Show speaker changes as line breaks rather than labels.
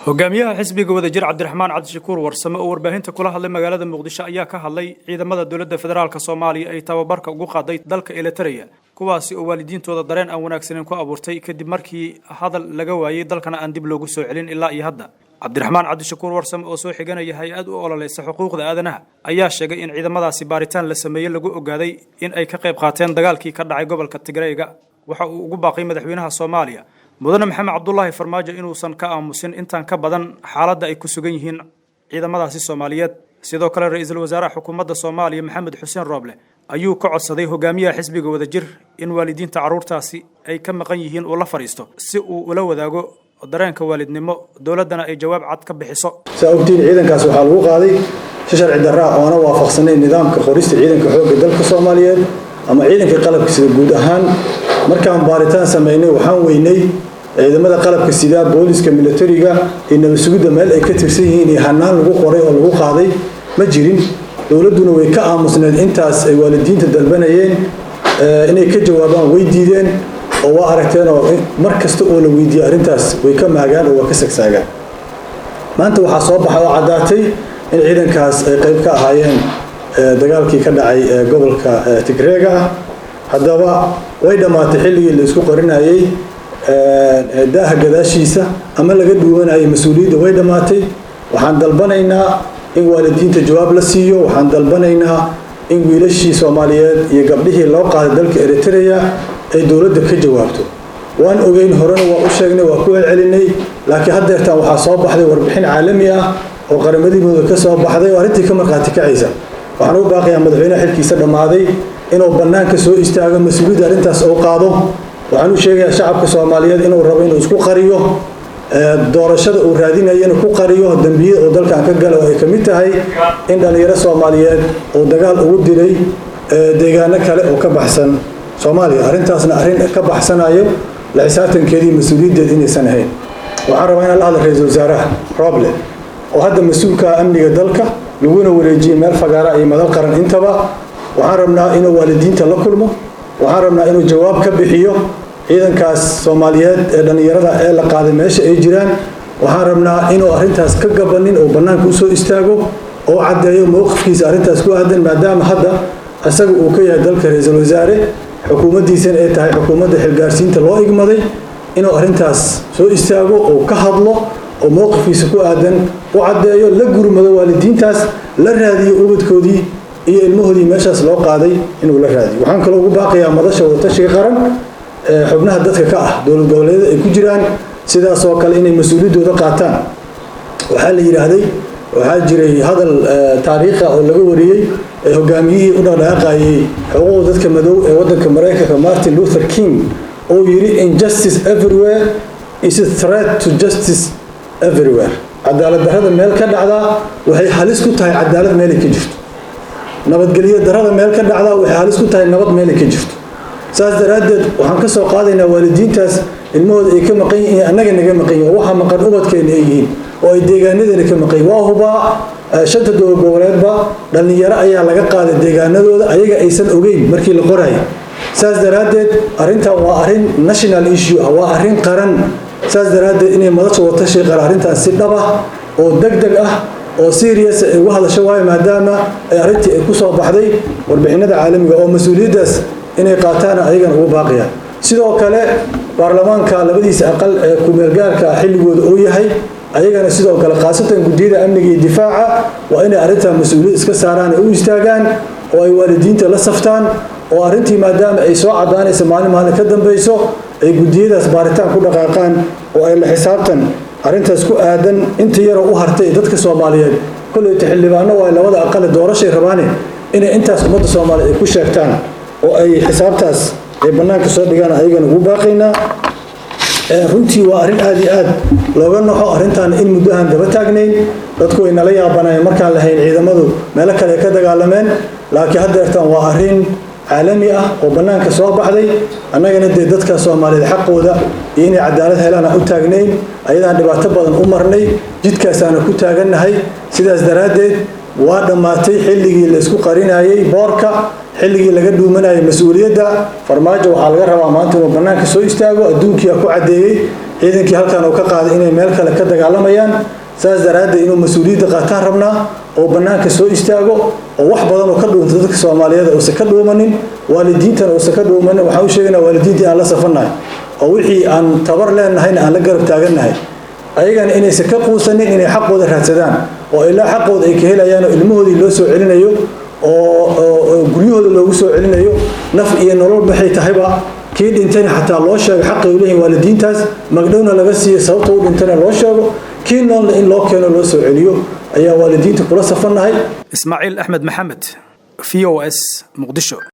Hogaamiyaha xisbiga Wadajir, Cabdiraxmaan Cabdishakuur Warsame, oo warbaahinta kula hadlay magaalada Muqdisho, ayaa ka hadlay ciidamada dowladda federaalka Soomaaliya ay tababarka ugu qaaday dalka Eritrea, kuwaasi oo waalidiintooda dareen aan wanaagsaneyn ku abuurtay kadib markii hadal laga waayey, dalkana aan dib loogu soo celin ilaa iyo hadda. Cabdiraxmaan Cabdishakuur Warsame oo soo xiganaya hay'ad u ololeysa xuquuqda aadanaha ayaa sheegay in ciidamadaasi baaritaan la sameeyey lagu ogaaday in ay ka qayb qaateen dagaalkii ka dhacay gobolka Tigreyga. Waxa uu ugu baaqay madaxweynaha Soomaaliya, Mudane Maxamed Cabdulaahi Farmaajo, inuusan ka aamusin intaan ka badan xaaladda ay ku sugan yihiin ciidamadaasi Soomaaliyeed. Sidoo kale, ra-iisul wasaaraha xukuumadda Soomaaliya, Maxamed Xuseen Rooble, ayuu ka codsaday hogaamiyaha xisbiga Wadajir in waalidiinta carruurtaasi ay ka maqan yihiin uu la fadhiisto si uu ula wadaago dareenka waalidnimo, dowladdana ay jawaab cad ka bixiso.
Saa ogtiin, ciidankaas waxaa lagu qaaday si sharci darraa oona waafaqsanayn nidaamka qorista ciidanka xoogga dalka Soomaaliyeed ama ciidanka qalabka sida guud ahaan. Markaan baaritaan samaynay, waxaan weynay ciidamada qalabka sida booliska, militariga iyo nabad sugidda meel ay ka tirsan yihiin iyo hanaan lagu qoray oo lagu qaaday ma jirin. Dowladduna way ka aamusneed intaas ay waalidiinta dalbanayeen inay ka jawaabaan. Way diideen oo waa aragteen oo mar kasta oo la weydiiyey arrintaas way ka maagaan oo waa ka sagsaagaan. Maanta waxaa soo baxay oo caddaatay in ciidankaas ay qayb ka ahaayeen dagaalkii ka dhacay gobolka Tigreega ah. Haddaba way dhammaatay xilligii la isku qarinayey daaha gadaashiisa ama laga dhuumanayay mas-uuliyadda. Way dhammaatay. Waxaan dalbanaynaa in waalidiinta jawaab la siiyo. Waxaan dalbanaynaa in wiilashii Soomaaliyeed iyo gabdhihii loo qaaday dalka Eritrea ay dowladda ka jawaabto. Waan ogeyn, horena waa u sheegnay, waa ku celcelinay, laakiin haddeertaan waxaa soo baxday warbixin caalami ah oo Qaramadii Midoobe ka soo baxday oo arrintii ka markhaati kacaysa. Waxaan u baaqayaa madaxweynaha xilkiisa dhammaaday inuu bannaanka soo istaago, mas-uuliyadda arrintaas uu qaado. Waxaan u sheegayaa shacabka Soomaaliyeed inuu rabo inuu isku qariyo doorashada uu raadinayana, ku qariyo dembiyada uu dalkan ka gala, oo ay ka mid tahay in dhallinyaro Soomaaliyeed uu dagaal ugu dilay deegaano kale oo ka baxsan Soomaaliya. Arrintaasna arrin ka baxsanayo la xisaabtankeedii mas-uuliyaddeed inaysan ahayn. Waxaan rabaa inaan la hadla ra-iisul wasaaraha Roble, oo hadda mas-uulka amniga dalka laguna wareejiyey meel fagaara iyo madal qaran intaba. Waxaan rabnaa inuu waalidiinta la kulmo. Waxaan rabnaa inuu jawaab ka bixiyo ciidankaas Soomaaliyeed ee dhallinyarada ee la qaaday meesha ay jiraan. Waxaan rabnaa inuu arrintaas ka gabanin oo bannaanka usoo istaago oo caddeeyo mowqifkiisa arrintaas ku aadan, maadaama hadda isaga uu ka yahay dalka ra-iisul wasaare, xukuumaddiisana ay tahay xukuumadda xilgaarsiinta loo igmaday. Inuu arrintaas soo istaago oo ka hadlo oo mowqifkiisa ku aadan u caddeeyo, la gurmado waalidiintaas, la raadiyo ubadkoodii iyo ilmahoodii meeshaas loo qaaday inuu la raadiyo. Waxaan kaloo ugu baaqayaa Madasha Wadatashiga Qaran, xubnaha dadka ka ah dowlad goboleedyada ay ku jiraan, sidaasoo kale inay mas-uuliyaddooda qaataan. Waxaa la yidhaahday, waxaa jiray hadal taariikha oo laga wariyey ee hogaamiyihii u dhaqdhaqaaqayay xuquuqda dadka madow ee waddanka Maraykanka, Martin Luther King, oo yidhi: "Injustice everywhere is a threat to justice everywhere." Cadaalad darrada meel ka dhacdaa waxay halis ku tahay cadaalad meelay ka jirto. Nabadgelyo darrada meel ka dhacdaa waxay halis ku tahay nabad meelay ka jirto. Saas daraaddeed, waxaan ka soo qaadaynaa waalidiintaas ilmahooda ay ka maqan yihiin, annaga naga maqan yihin, waxaa maqan ubadkeena ay yihiin oo ay deegaanadeena ka maqan yihin. Waa hubaa, shanta dowlad goboleedba dhallinyaro ayaa laga qaaday deegaanadooda ayaga aysan ogeyn markii la qorayo. Saas daraaddeed, arrintan waa arrin national issue ah, waa arrin qaran. Saas daraaddeed, inay Madasha Watashi Qaran arrintan si dhab ah oo deg deg ah oo serious ay uga hadasho waayo, maadaama ay arrintii ay ku soo baxday warbixinada caalamiga oo mas-uuliyaddaas inay qaataan ayagana ugu baaqayaan. Sidoo kale, baarlamaanka labadiisa aqal ee kumeelgaarka xilligooda uu yahay, ayagana sidoo kale, khaasatan guddiyada amniga iyo difaaca, waa inay arrintan mas-uuliyad iska saaraan, ay u istaagaan oo ay waalidiinta la saftaan, oo arrintii maadaama ay soo caddaanayso maalin maalin ka dambayso, ay guddiyadaas baaritaan ku dhaqaaqaan oo ay la xisaabtan arrintaas ku aadan inta yaroo u hartay dadka Soomaaliyeed. Kolleyta xildhibaano waa labada aqale, doorashay rabaane, inay intaas ummadda Soomaaliyeed ay ku sheegtaan oo ay xisaabtaas ay bannaanka soo dhigaan ayagana ugu baaqaynaa. Runtii waa arrin aad iyo aad looga naxo arrintan in muddahan daba taagnayn. Dadku way nala yaabanayeen markaan lahayn ciidamadu meelo kale ka dagaalameen, laakiin haddeertan waa arrin caalami ah oo bannaanka soo baxday. Annagana dee dadka Soomaaliyeed xaqooda iyo inay cadaalad helaan aan u taagnayn, ayadaan dhibaato badan u marnay, jidkaasaana ku taagannahay. Sidaas daraaddeed, waa dhammaatay xilligii la isku qarinayay boorka, xilligii laga dhuumanayay mas-uuliyadda. Farmaajo waxaa laga rabaa maanta inuu bannaanka soo istaago. Adduunkiia ku caddeeyey. Ciidankii halkan uu ka qaaday inay meel kale ka dagaalamayaan. Saas daraaddeed inuu mas-uuliyadda qaataan rabnaa oo bannaanka soo istaago, oo wax badan oo ka dhuunta dadka Soomaaliyeed uusan ka dhuumanin, waalidiintana uusan ka dhuumanin. Waxaan u sheegaynaa waalidiintii aan la safannahay oo wixii aan tabar leenahayna aan la garab taagannahay, ayagana inaysan ka quusanin inay xaqooda raadsadaan, oo ilaa xaqooda ay ka helayaan oo ilmahoodii loo soo celinayo oo guryahooda loogu soo celinayo, naf iyo nolol baxay tahayba. Kii dhintayna xataa loo sheego xaqay u leeyihin waalidiintaas, magdhowna laga siiyo, sababta u dhintayna loo sheego, kii noolna in loo keeno loo soo celiyo ayaa waalidiinta kula safannahay.
Ismaaciil Axmed Maxamed, VOA, Muqdisho.